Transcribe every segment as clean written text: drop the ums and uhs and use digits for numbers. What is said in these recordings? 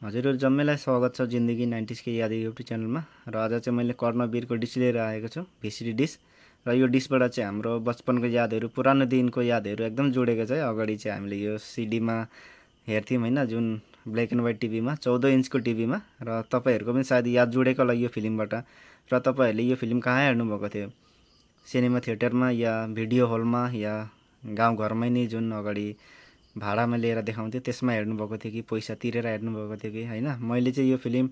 हजुरहरू जम्मैलाई स्वागत छ जिन्दगी 90s के याद युट्युब च्यानलमा। र आज चाहिँ मैले कर्णवीरको डिस लिएर आएको छु, भिसिडी डिस। र यो डिसबाट चाहिँ हाम्रो बचपनको यादहरू, पुरानो दिनको यादहरू एकदम जोडेको छ। अगाडि चाहिँ हामीले यो सिडीमा हेर्थ्यौँ होइन, जुन ब्ल्याक एन्ड व्हाइट टिभीमा, 14 इन्चको टिभीमा। र तपाईँहरूको पनि सायद याद जोडेको होला यो फिल्मबाट। र तपाईँहरूले यो फिल्म कहाँ हेर्नुभएको थियो, सिनेमा थिएटरमा या भिडियो हलमा या गाउँघरमै नै जुन अगाडि भाडामा लिएर देखाउँथ्यो त्यसमा हेर्नुभएको थियो कि पैसा तिरेर हेर्नुभएको थियो कि होइन। मैले चाहिँ यो फिल्म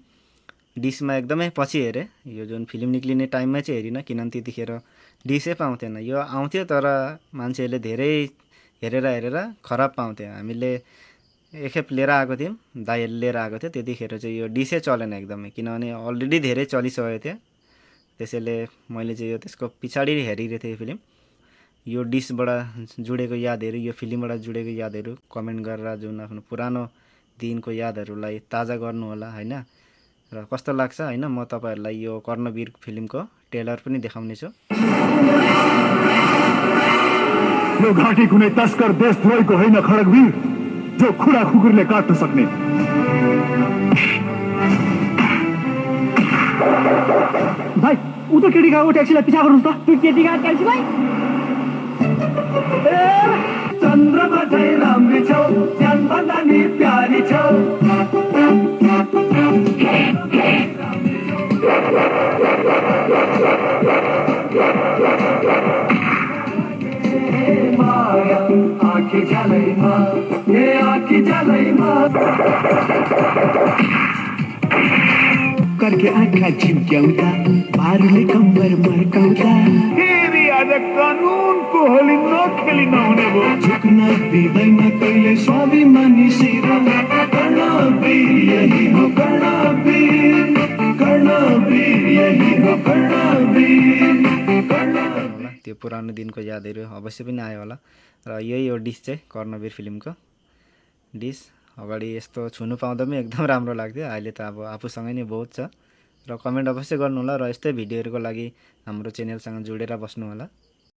डिसमा एकदमै पछि हेरेँ। यो जुन फिल्म निक्लिने टाइममा चाहिँ हेरिनँ, किनभने त्यतिखेर डिसै पाउँथेन। यो आउँथ्यो तर मान्छेहरूले धेरै हेरेर हेरेर खराब पाउँथ्यो। हामीले एकखेप लिएर आएको थियौँ, दाइहरूले लिएर आएको थियो, त्यतिखेर चाहिँ यो डिसै चलेन एकदमै, किनभने अलरेडी धेरै चलिसकेको थियो। त्यसैले मैले चाहिँ यो त्यसको पछाडि हेरिरहेको थिएँ यो फिल्म। यो डिसबाट जुडेको यादहरू, यो फिल्मबाट जुडेको यादहरू कमेन्ट गरेर जुन आफ्नो पुरानो दिनको यादहरूलाई ताजा गर्नु होला होइन। र कस्तो लाग्छ होइन, म तपाईँहरूलाई यो कर्णवीर फिल्मको ट्रेलर पनि देखाउने छु। यो घाँटी कुनै तस्कर देशद्रोहीको होइन खड्गवीर, जो खुडा खुकुरले काट्न सक्ने। भाइ ऊ त केटी गएको ट्याक्सीलाई पिछा गर्नुहोस् त। त्यो केटी गएको ट्याक्सी भाइ चन्द्रमा झै राम्री छौ, ज्यानभन्दा नि प्यारी छौ। माया आँखी झलैमा, ये आँखी झलैमा करके आँखा झिम्क्याउँदा, बारुले कम्बर मर्काउँदा, फेरि आज कानुनको होली नखेली नहुने भयो। झुक्न दिँदैन कहिले स्वाभिमानी शिर। कर्णवीर यही हो कर्णवीर, कर्णवीर यही हो कर्णवीर, कर्णवीर। त्यो पुरानो दिनको यादहरू अवश्य पनि आयो होला। र यही हो डिस चाहिँ कर्णवीर फिल्मको डिस। अगाडि यस्तो छुनु पाउँदा पनि एकदम राम्रो लाग्थ्यो, अहिले त अब आफूसँगै नै बहुत छ। र कमेन्ट अवश्य गर्नु होला। र यस्तै भिडियोहरूको लागि हाम्रो च्यानलसँग जोडेर बस्नु होला।